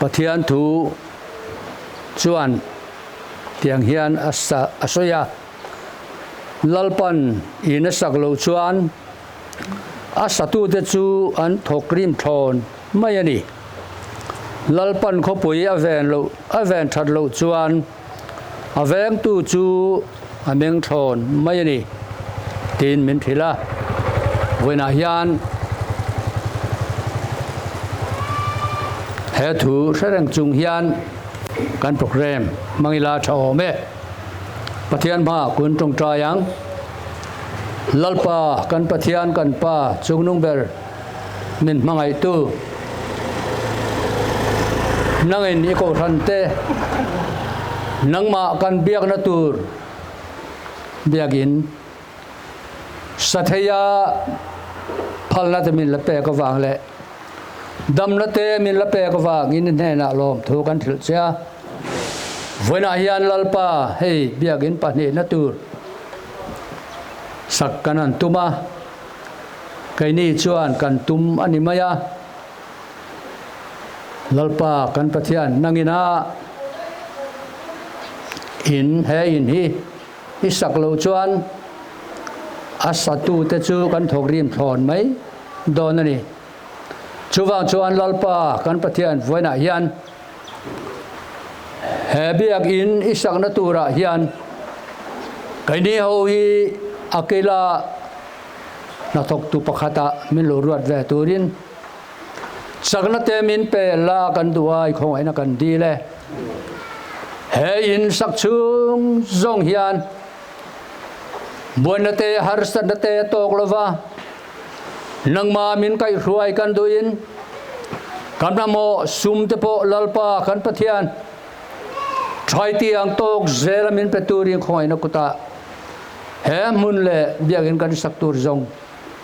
Pathian thu chuan tiang hian a sawi a, Lalpan in a sak loh chuan a satute chu an thawk rim thawn mai a ni. Lalpan khawpui a ven loh a ven that loh chuan a vengtu chu a meng thawn mai a ni tiin min hrilh a. Vawiinah hian he thu hre reng chung hian kan programme hmang ila tha awm e. Pathian hmaah kun tawngtai ang. Lalpa kan Pathian kan Pa chungnung ber min hmangaihtu nangin i kohhran te nangmah kan biakna tur biakin satheia phalna te min la pek avang leh damna te min la pek avangin i hnenah lawmthu kan hrilh che a. Vawiinah hian Lalpa hei biakin pahnihna tur sak kan han tum a. Keini chuan kan tum a ni mai a, Lalpa kan Pathian nangina in he in hi i sak loh chuan a satute chu kan thawk rim thlawn mai dawn a ni. Chuvang chuan Lalpa kan Pathian vawiinah hian he biakin i sakna turah hian keini ho hi a kila Hnathawktu pakhatah min lo ruat ve turin chakna te min pe la kan duh a, i khawngaihna kan dil e. He in sak chhung zawng hian buaina te harsatna te a tawk lova, nangmah min kaihhruai kan duhin kan mamawh sum te pawh Lalpa kan Pathian thaiti ang tawk zela min pe turin khawngaihna kutah He hmun leh biakinn kan sak tur zawng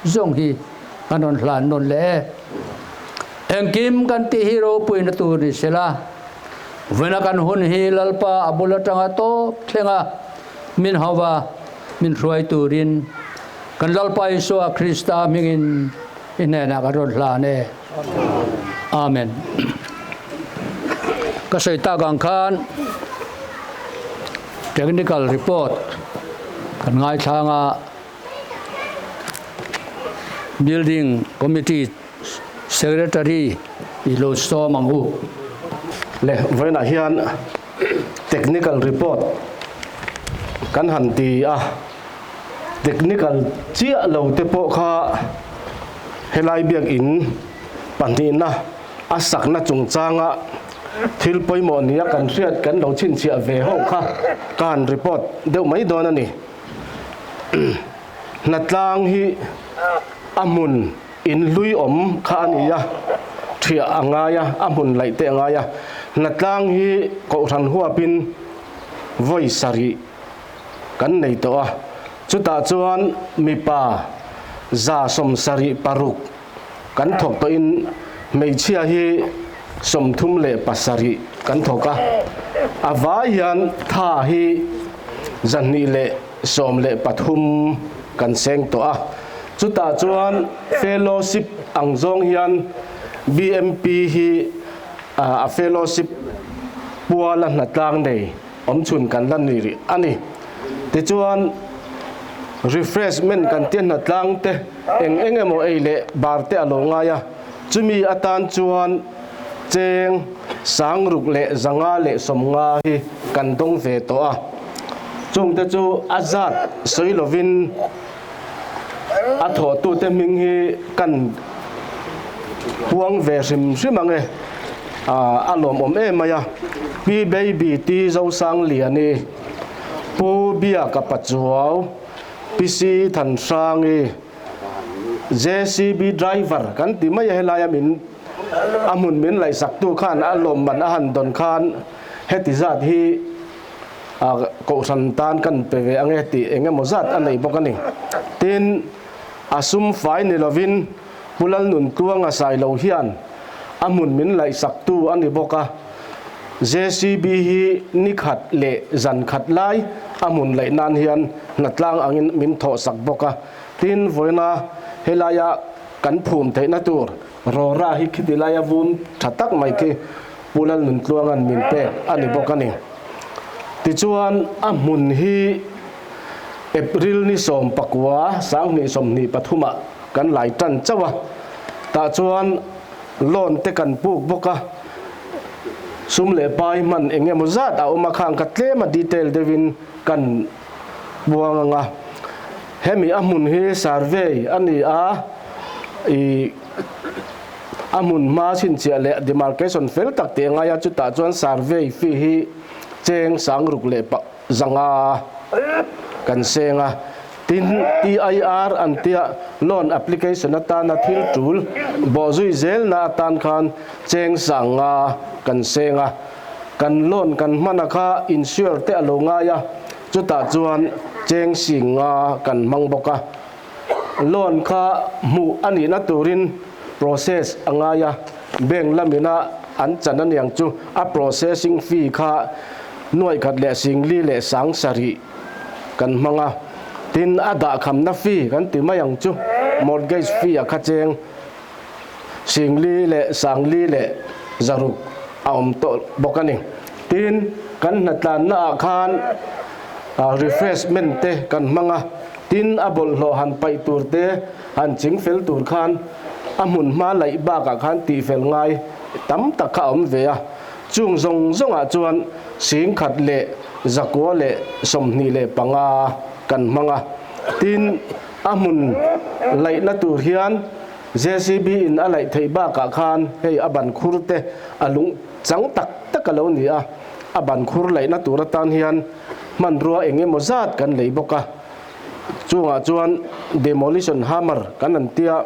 zawng hi kan rawn hlan nawn leh e. Engkim kan tih hi ropuina tur ni sela, vawiina kan hun hi Lalpa a bul atanga tawp thlenga min hauva min hruai turin kan Lalpa Isua Krista hmingin i hnenah kan rawn hlan e. Amen. Ka sawi tak ang khan Technical report kan ngaithlang a, Building Committee Secretary i lo sawm ang u. Le vawiinah hian Technical report kan han ti a, Technical chiah lo te pawh kha helai biakin pahnihna a sakna chungchanga thil pawimawh nia kan hriat kan lo chhinchhiah ve ho kha ka han report deuh mai dawn a ni. Hnatlang hi a hmun in hlui awm kha a ni a, thiah a ngai a, a hmun laih te a ngai a. Hnatlang hi kohhran huapin vawi sarih kan nei tawh a, chutah chuan mipa 76 Kan thawk tawhin hmeichhia hi 37 kan thawk a, a vai hian tha hi 213 kan seng tawh a. Chutah chuan fellowship ang zawng hian BMP hi a fellowship puala hnatlang nei awmchhun kan la ni rih a ni. Tichuan refreshment kan tia hnatlang te eng eng emaw ei leh bar te a lo ngai a, chumi atan chuan cheng 6550 hi kan dawng ve tawh a, chungte chu a zat sawi lovin a thawhtute hming hi kan puang ve hrim hrim ang e, a lawmawm em mai a, Pi Baby T Zosangliani, Pu Biaka Pachuau, PC Thanhrangi, JCB driver kan ti mai a helaia min a hmun min laihsaktu khan a lawmman a han dawn khan heti zat hi kohhran tan kan pe ve ange tih eng emaw zat a nei bawk a ni. Tin, a sum fai ni lovin Pu Lalnuntluanga Sailo hian a hmun min laihsaktu a ni bawk a. JCB hi ni khat leh zan khat lai a hmun laih nan hian hnatlang angin min thawhsak bawk a. Tin, vawiina helaia kan phum theihna tur Rora hi khiti laia vum tha tak mai khi Pu Lalnuntluanga'n min pek a ni bawk a ni. Tichuan, a hmun hi April ni 19, 2023 ah kan lai tan chauh a, tah chuan loan te kan puk bawk a, sum leh pai hman eng emaw zat a awm a, khang kha tlem a detail deuhin kan buang ang a. Hemi a hmun hi survey a ni a, ih a hmun hma chhinchhiah leh demarcation fel tak tih a ngai a, chutah chuan survey fee hi cheng 6000 kan seng a. Tin, TIR an tia loan application atana thil tul bawhzui zelna atan khan cheng 500 kan seng a. Kan loan kan hman a kha insure te a lo ngai a, chutah chuan cheng 50 kan hmang bawk a. Loan kha hmuh a nihna turin process a ngai a, bank lamina an chan aniang chu a processing fee kha 14,700 kan hmang a. Tin, a dahkhamna fee kan ti mai ang chu mortgage fee a kha cheng 4600 a awm tawh bawk a ni. Tin, kan hnatlanna ah khan refreshment te kan hmang a, tin a bawlhhlawh han paih tur te han ching fel tur khan a hmun hma laih bakah khan tihfel ngai tam tak kha a awm ve a. Chung zawng zawngah chuan 1925 kan hmang a. Tin, a hmun laihna tur hian JCB in a laih theih bakah khan hei a ban khur te a lung chang tak tak a lo ni a, a ban khur laihna tur atan hian hmanrua eng emaw zat kan lei bawk a, chungah chuan demolition hammer kan an tia,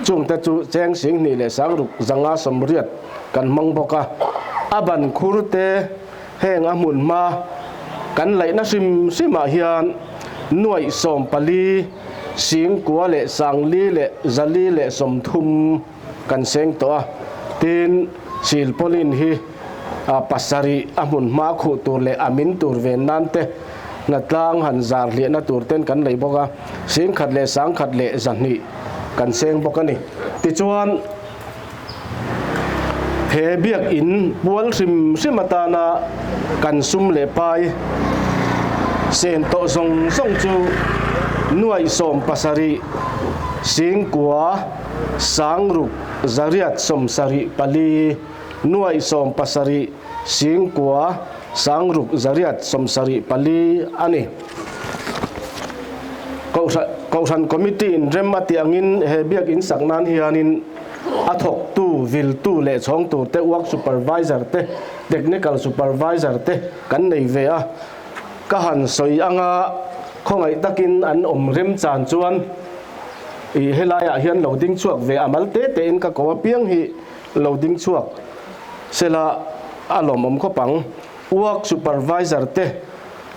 chungte chu cheng 2580 kan hmang bawk a, a ban khur te heng a hmun hma kan laihna hrim hrimah hian 499,430 kan seng tawh a, tin silpaulin hi pasarih a hmun hma khuh tur leh a min tur ven nan te hnatlang han zar hliahna tur ten kan lei bawk a, 11,100 kan seng bawk a ni. Tichuan he biakinn pual hrim hrim atana kan sum leh pai sen tawh zawng zawng chu 7,900 684, 76,974 a ni. Kohhran Committee in rem a tih angin he biakinn sak nan hianin a thawktu, viltu leh chhawng turte, work supervisor te, technical supervisor te kan nei ve a. Ka han sawi anga khawngaih takin an awm rem chan chuan Ih helaiah hian lo ding chhuak ve a mal te tein ka ko apiang hi lo ding chhuak sela a lawmawm khawp ang. Work supervisor te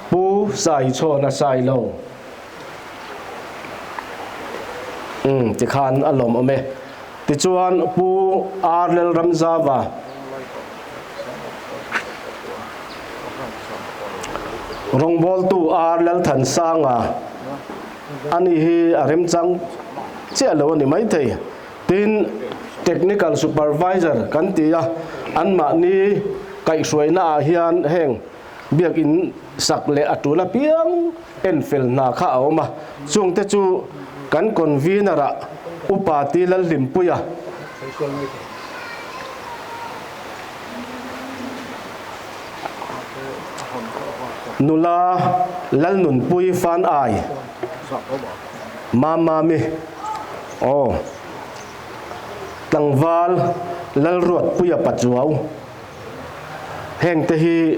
Pu Saichhawn a sai lo. Umm tikhan a lawmawm e. Tichuan Pu R Lalramzava. Rawngbawltu R Lalthansanga. Ani hi a remchang chiah lo a ni maithei. Tin, Technical Supervisor kan ti a, anmahni kaihhruaina ah hian heng biakinn sak leh a tul apiang en fel hna kha a awm a. Chungte chu kan Convener ah Upa Ti Lalhlimpuia, Nula Lalnunpui Fan Ai, Mamami, aw, Tlangval Lalruatpuia Pachuau, hengte hi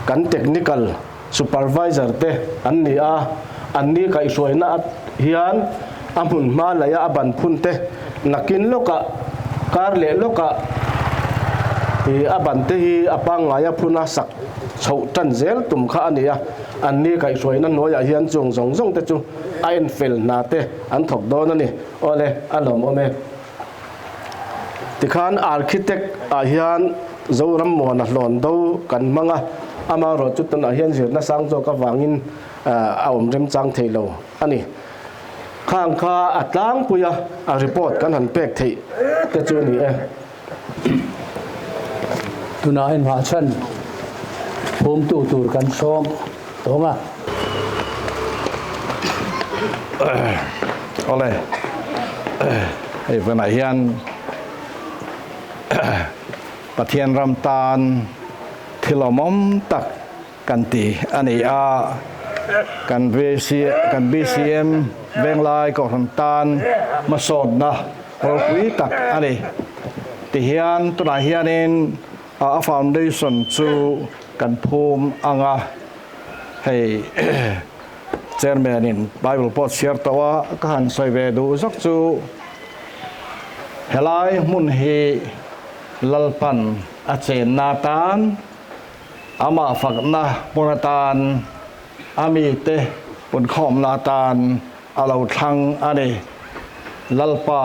kan Technical Supervisor te an ni a, anni kaihhruaina hian a hmun hma laia a ban phun te nakin lawkah kar leh lawkah ih a ban te hi a pangngaia phuna sak chhoh tan zel tum kha a ni a, anni kaihhruaina hnuaiah hian chung zawng zawng te chu a en fel hna te an thawk dawn a ni. Awle, a lawmawm e. Tikhan architect ah hian Zoram Muana hlawn do kan hmang a, amaherawh chu tunah hian zirna sang zawk avangin a awm remchang thei lo a ni. Khang kha a tlangpui a, a report kan han pek theih te chu a ni e. Tunah inhmahchhan phumtu tur kan sawm tawng a. Awle, hei vanah hian Pathian ram tan thil awmawm tak kan ti a ni a. Kan kan BCM Venglai Kohhran tan hmasawnna ropui tak a ni. Tihian tunah hianin a foundation chu kan phum ang a, hei Chairman in Bible pawh chhiar tawh a, ka han sawi ve duh zawk chu helai hmun hi Lalpan a chenna atan, amah fakna hmun atan, a mite punkhawmna atan a lo thlang a ni. Lalpa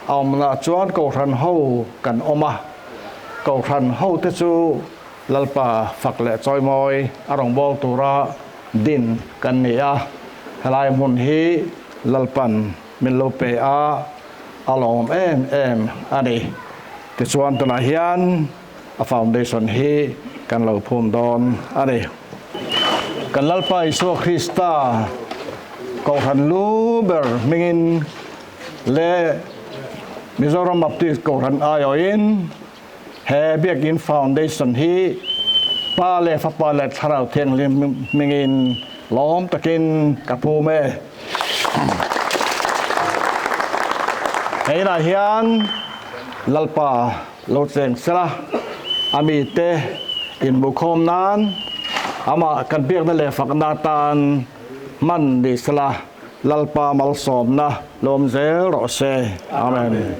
a awmna chuan Kohhran ho kan awm a, Kohhran hote chu Lalpa fak leh chawimawi a rawngbâwl tura din kan ni a, helai hmun hi Lalpan min lo pe a, a lawm em em a ni. Tichuan tunah hian a foundation hi kan lo phum dawn a ni. Kan Lalpa Isua Krista Kohhran lu ber hmingin leh Mizoram Baptist Kohhran aiawhin he Biakin Foundation hi Pa leh Fapa leh Thlarau Thianghlim hmingin lawm takin ka phum e. Hei inah hian Lalpa lo cheng sela, a mite inbukhawm nan amah kan biakna leh fakna atan hman ni sela, Lalpa malsawmna lawm zel rawh se. Amen.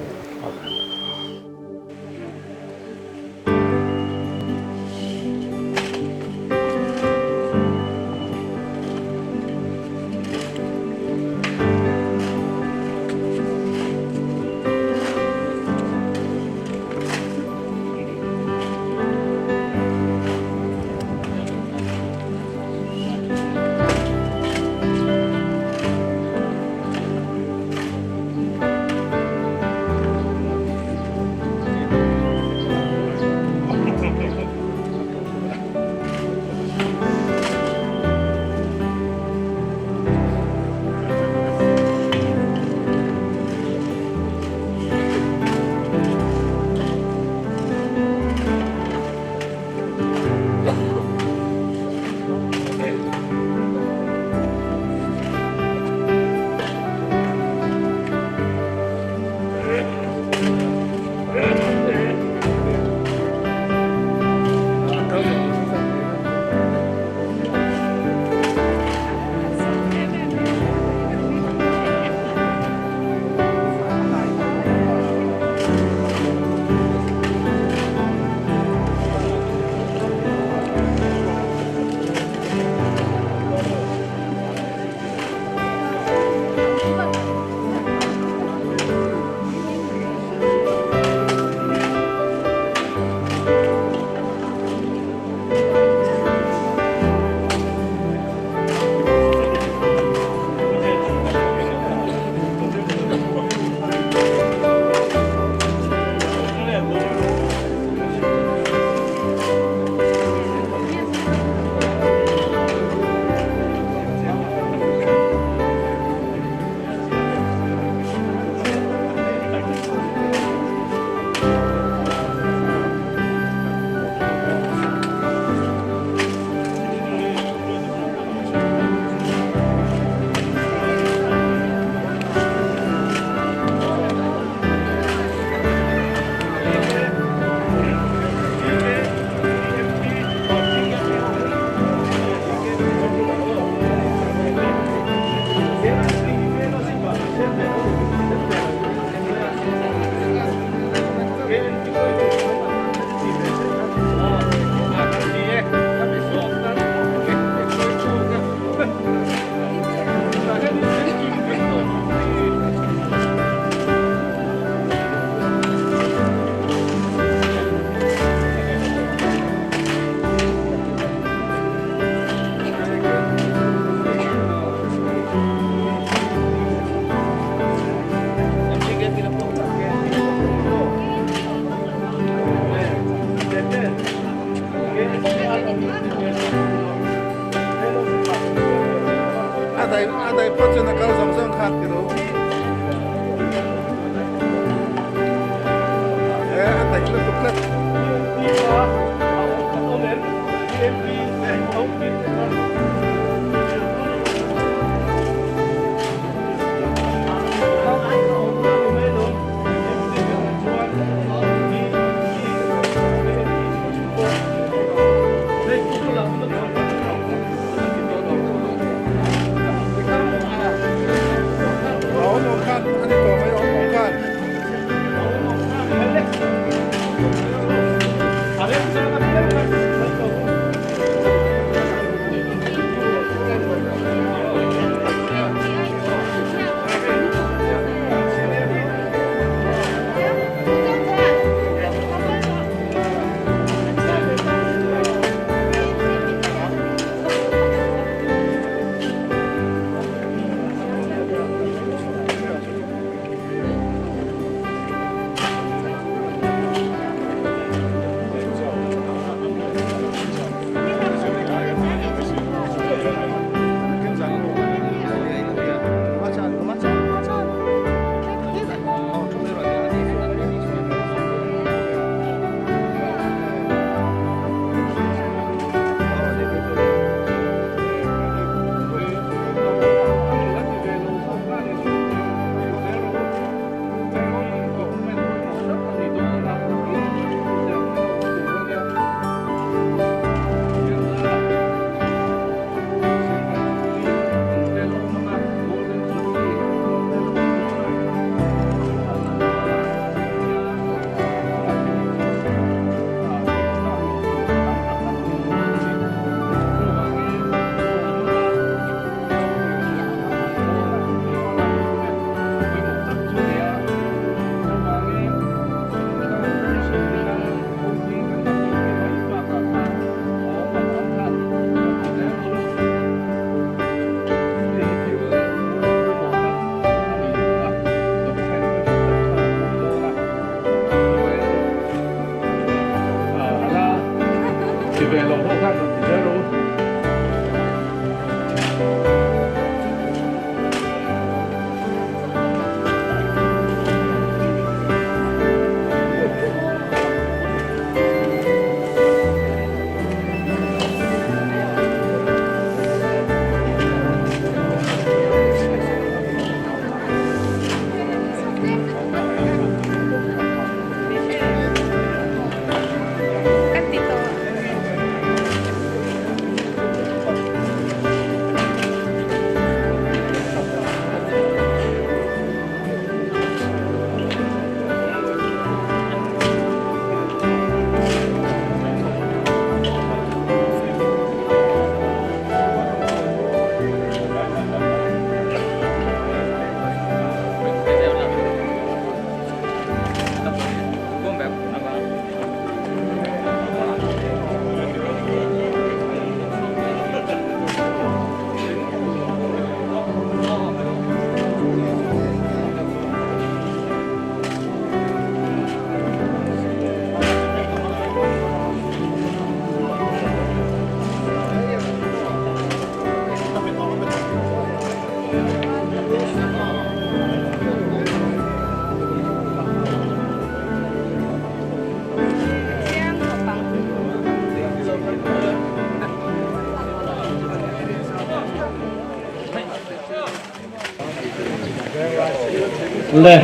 Le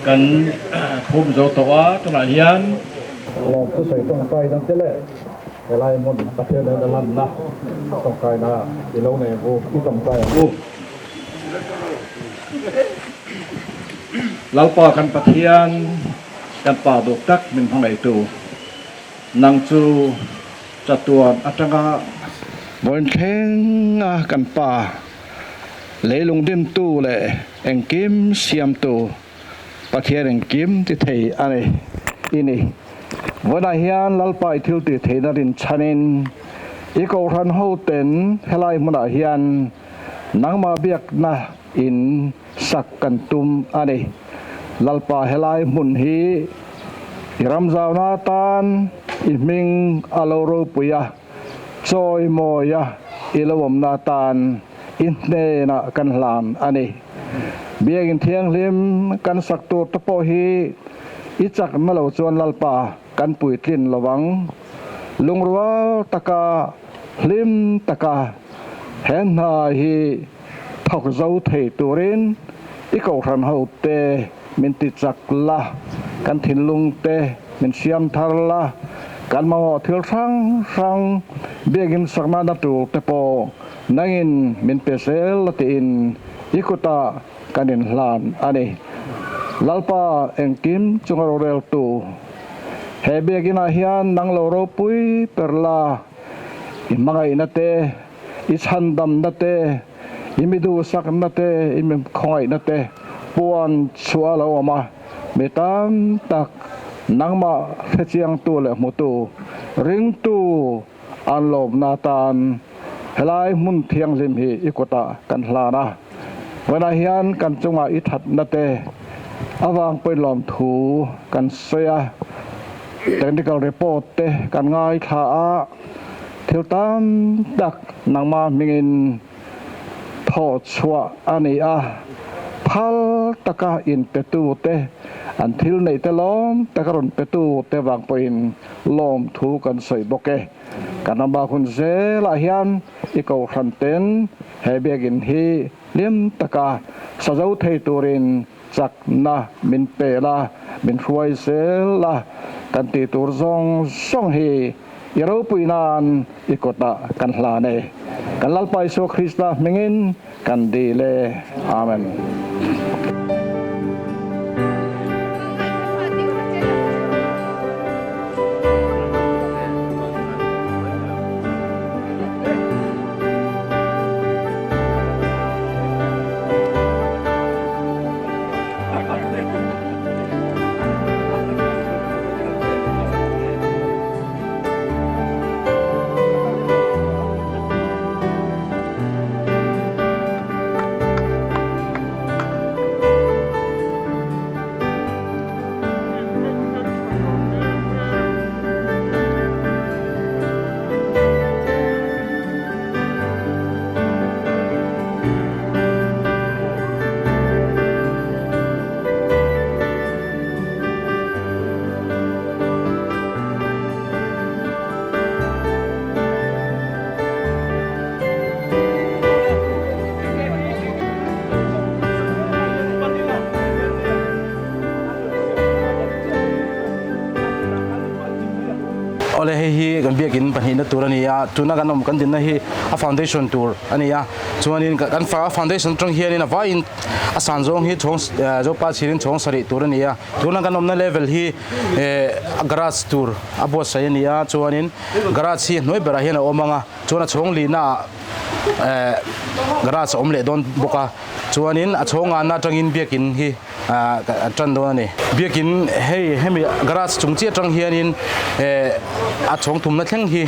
kan phum zo tawh a tunah hian. Lawm thusawi tawngtai na te leh helai hmun Pathian hian a lanna tawngtaina i lo nei ang u, i tawngtai ang u. Lalpa kan Pathian, kan Pa duh tak min hmangaihtu, nang chu chatuan atanga vawiin thlenga kan Pa leilung dintu leh engkim siamtu Pathian engkim ti thei a ni i ni. Vawiinah hian Lalpa i thil tih theihna rinchhanin i kohhran hoten helai hmunah hian nangmah biakna in sak kan tum a ni. Lalpa helai hmun hi i ramzauna atan i hming a lo ropui a, chawimawia i lo awmna atan i hnenah kan hlan a ni. Biakinn thianghlim kan sak tur te pawh hi i chakna lo chuan Lalpa kan puitlin lo ang. Lungrual taka, hlim taka he hna hi thawk zo thei turin i kohhran ho te min ti chak la, kan thinlung te min siam thar la, kan mamawh thil hrang hrang biakinn sakna na tur te pawh nangin min pe zel la tiin i kutah kan inhlan a ni. Lalpa engkim chunga roreltu he biakinah hian nang lo ropui per la, i hmangaihna te, I chhandamna te, i mi duhsakna te, i mi khawngaihna te puan chhuah a lo awm a, mi tam tak nangmah hrechiangtu leh hmutu, ringtu an lawmna atan helai hmun thianghlim hi i kutah kan hlan a. Vawiinah hian kan chungah i thatna te avang pawhin lawmthu kan sawi a, technical report te kan ngaithla a. Thil tam tak nangmah hmingin thawh chhuah a ni a, phal taka inpetute, an thil neihte lawm taka rawn petute vang pawhin lawmthu kan sawi bawk e. Kan rama hun zelah hian i kohhran ten he biakinn hi hlim taka sa zo thei turin chakna min pe la, min hruai zel la, kan tih tur zawng zawng hi i ropui nan i kawtah kan hlan e. Kan Lalpa Isua Krista hmingin kan dil e. Amen. Awle hei hi kan biakin pahnihna tur a ni a, tuna kan awm kan dinna hi a foundation tur a ni a, chuanin kan foundation atang hianin a vaiin a san zawng hi chhawng Zopa chhirin chhawng sarih tur a ni a, tuna kan awmna level hi eh garage tur a buatsaih a ni a, chuanin garage hi a hnuai berah hian a awm ang a, chuan a chhawng lihna ah eh garage a awm leh dawn bawk a, chuanin a chhawng ngahna atangin biakin hi ah a tan dawn a ni. Biakin hei hemi garage chung chiah atang hianin eh a chhawng thumna thleng hi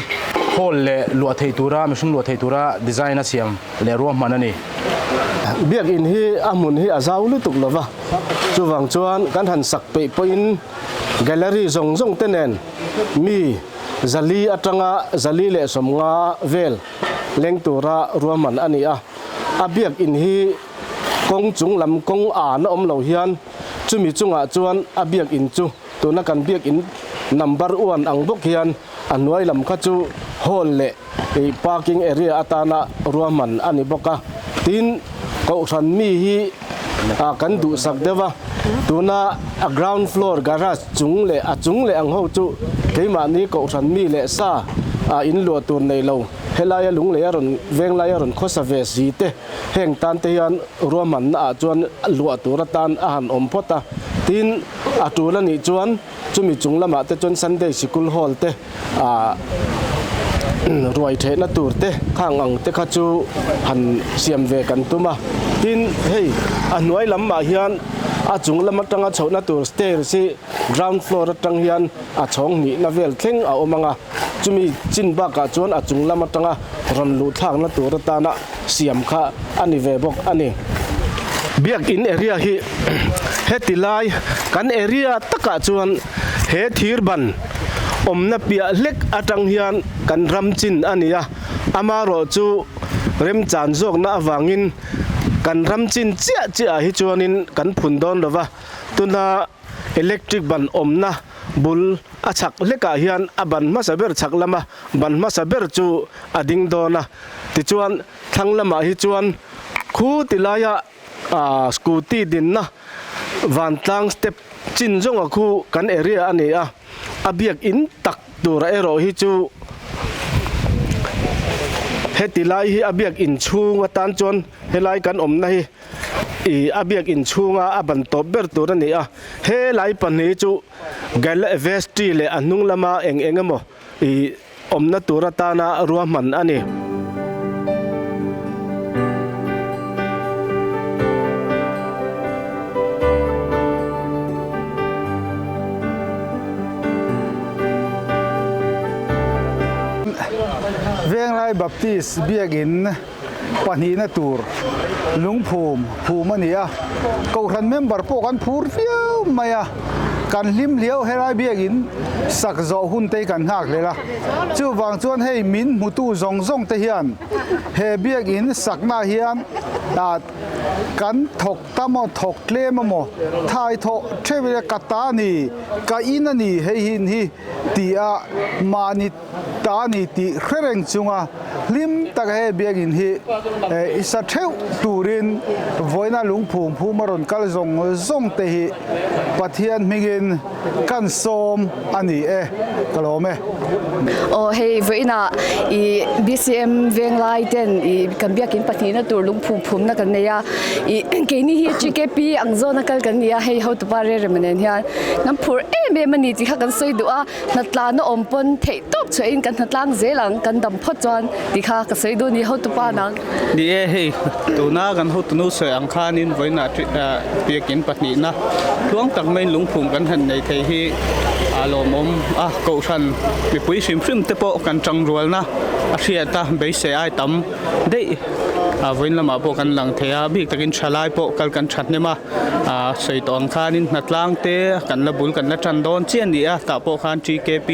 hall leh luah theih tura mihring luah theih tura design a siam leh ruahman a ni. Biakin hi a hmun hi a zau lutuk lo va, chuvang chuan kan han sak peih pawhin gallery zawng zawng te nen mi zali atanga zali leh sawmnga vel leng tura ruahman a ni a. A biakin hi kawng chung lam kawng an a awm lo hian chumi chungah chuan a biakin chu tuna kan biakin number one ang bawk hian a hnuai lam kha chu hall leh ih parking area atana ruahman a ni bawk a. Tin, kohhran mi hi kan duhsak deuh a, tuna a ground floor garage chung leh a chung leh ang ho chu keimahni kohhran mi leh sa in luah tur nei lo helaia lunglei a rawn venglai a rawn khawsa ve si te heng tan te hian ruahmanna ah chuan luah tur atan a han awm phawt a, tin a tul a nih chuan chumi chung lamah te chuan Sunday sikul hall te ah ruai thehna tur te khang ang te kha chu han siam ve kan tum a, tin hei a hnuai lam ah hian a chung lam atanga chhohna tur stairs hi ground floor atang hian a chhawng hnihna vel thleng a awm ang a, chumi chin bakah chuan a chung lam atanga rawn luh thlakna tur atana siam kha a ni ve bawk a ni. Biakin area hi heti lai kan area takah chuan he thir ban awmna piah hlek atang hian kan ram chin a ni a, amarawh chu remchan zawkna avangin kan ram chin chiah chiah ah hi chuanin kan phun dawn lo va, tuna electric ban awmna bul a chhak hlekah hian a ban hmasa ber chhak lama ban hmasa ber chu a ding dawn a, tichuan thlang lamah hi chuan khu ti laia Aaa scooty dinna vantlang step chin zawnga khu kan area a ni a, a biak in tak tura erawh hi chu heti lai hi a biak in chhung atan chuan helai kan awmna hi ih a biak in chhunga a ban tawp ber tur a ni a, helai pahnih chu vestry leh a hnung lama eng eng emaw ih awmna tur atana ruahman a ni. Venglai Baptist Biakin pahnihna tur lungphum phum a ni a, Kohhran member pawh kan phur viau mai a, kan hlim hliau helai biakin sak zawh hun te hi kan nghak hlel a, chuvang chuan hei min hmutu zawng zawng te hian he biakin sakna hian ah kan thawk tam aw thawk tlem amaw thai thawh theuh ila ka ta a ni ka in a ni hei hin hi ti a mahni ta a ni tih hre reng chunga hlim taka he biakinn hi i sa theuh turin vawiina lungphum phum a rawn kal zawng zawng te hi Pathian hmingin kan sawm a ni e, ka lawm e. Aw hei vawiinah i BCM venglai ten i kan biakinn pahnihna tur lungphum phumna kan nei a, i keini hi GKP ang zawna kal kan ni a, hei hotupa Rerema nen hian kan phur em em a ni tih kha kan sawi duh a. Hnatlan a awm pawn theih tawp chhuahin kan hnatlang zel ang, kan dam phawt chuan ti kha ka sawi duh a ni hotupa nang. Ni e, hei tuna kan hotunu sawi ang khanin vawiinah biakin pahnihna tluang tak maiin lungphum kan han nei thei hi a lawmawm a, kohhran mipui hrim hrim te pawh kan tangrualna a hriat a, beisei ai tam daih vawiin lamah pawh kan lang thei a, bik takin thalai pawh kal kan thahnem a. Ah sawi tawh ang khanin hnatlang te kan la bul kan la tan dawn chiah a ni a tah pawh khan TKP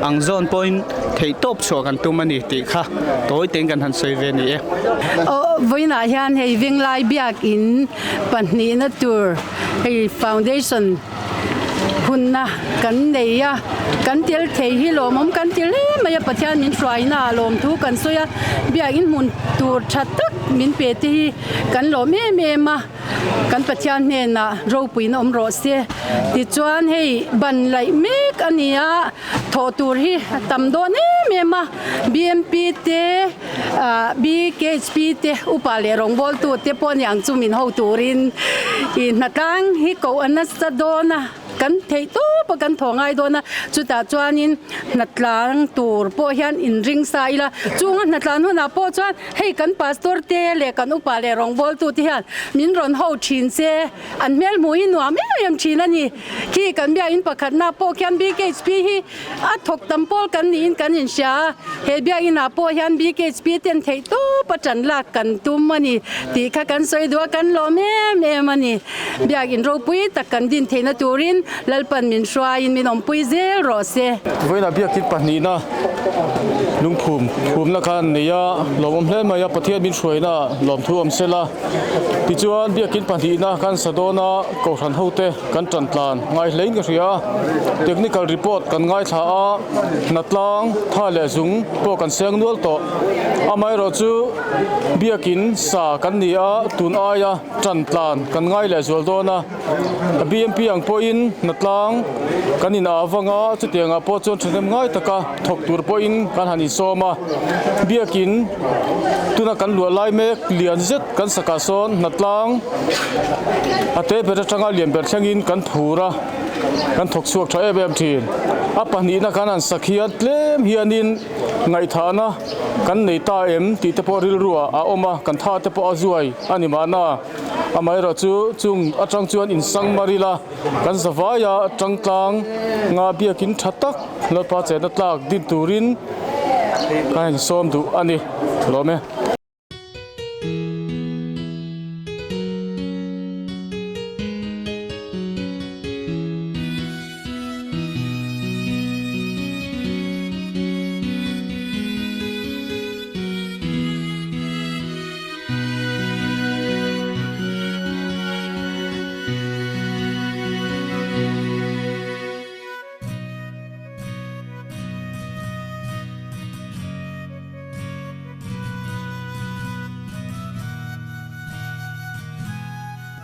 ang zawn pawhin theih tawp chhuah kan tum a ni tih kha tawi tein kan han sawi ve a ni e. Aw vawiinah hian hei Venglai biakin pahnihna tur hei foundation hunna kan nei a, kan tel thei hi lawmawm kan ti hle mai a, Pathian min hruaina ah lawmthu kan sawi a, biakin hmun tur tha tak min pe te hi kan lawm em em a. Kan Pathian hnenah ropuina awm rawh se. Tichuan hei ban laih mek a ni a, thawh tur hi a tam dawn em em a. BMP te, BKHP te, upa leh rawngbawltu te pawh aniang chu min ho turin i hnatlang hi koh a nasa dawn a. Kan theih tawp a kan thaw ngai dawn a, chutah chuanin hnatlang tur pawh hian inring sa ila, chunga hnatlan hunah pawh chuan hei kan pastor te leh kan upa leh rawngbawltu te hian min rawn ho thin se, an hmel hmuh hi nuam em em thin a ni. Khi kan biakinn pakhatna pawh khian BKHP hi a thawk tam pawl kan niin kan inhria a, he biakinn ah pawh hian BKHP ten theih tawp a tan lak kan tum a ni tih kha kan sawi duh a, kan lawm em em a ni. Biakinn ropui tak kan din theihna turin. Lalpan min hruaiin min awmpui zel rawh se. Vawiinah biakinn pahnihna lungphum phumna kha an nei a, lawmawm hle mai a, Pathian min hruaina lawmthu awm sela. Tichuan biakinn pahnihna kan sa dawn a, Kohhran hote kan tan tlan ngai hlein ka hria a, technical report kan ngaithla a, hnatlang tha leh zung pawh kan seng nual tawh. Amaherawhchu biakinn sa kan ni a, tun aia tan tlan kan ngai leh zual dawn a. BMP ang pawhin hnatlang kan in ah avang a, chutiang ah pawh chuan thahnem ngai taka thawk tur pawhin kan han insawm a. Biakin tuna kan luah lai mek lian zet kan sakah sawn hnatlang a te ber atanga lian ber thlengin kan phur a, kan thawk chhuak tha em em thin. A pahnihna kan han sak hian tlem hianin ngaihthahna kan nei ta em tih te pawh rilru ah a awm a, kan tha te pawh a zuai a ni mahna. Amaherawhchu chung atang chuan insang mar ila kan zavaia tangtlang nga biakin tha tak Lalpa chenna tlak din turin ka insawm duh a ni. Lawm e.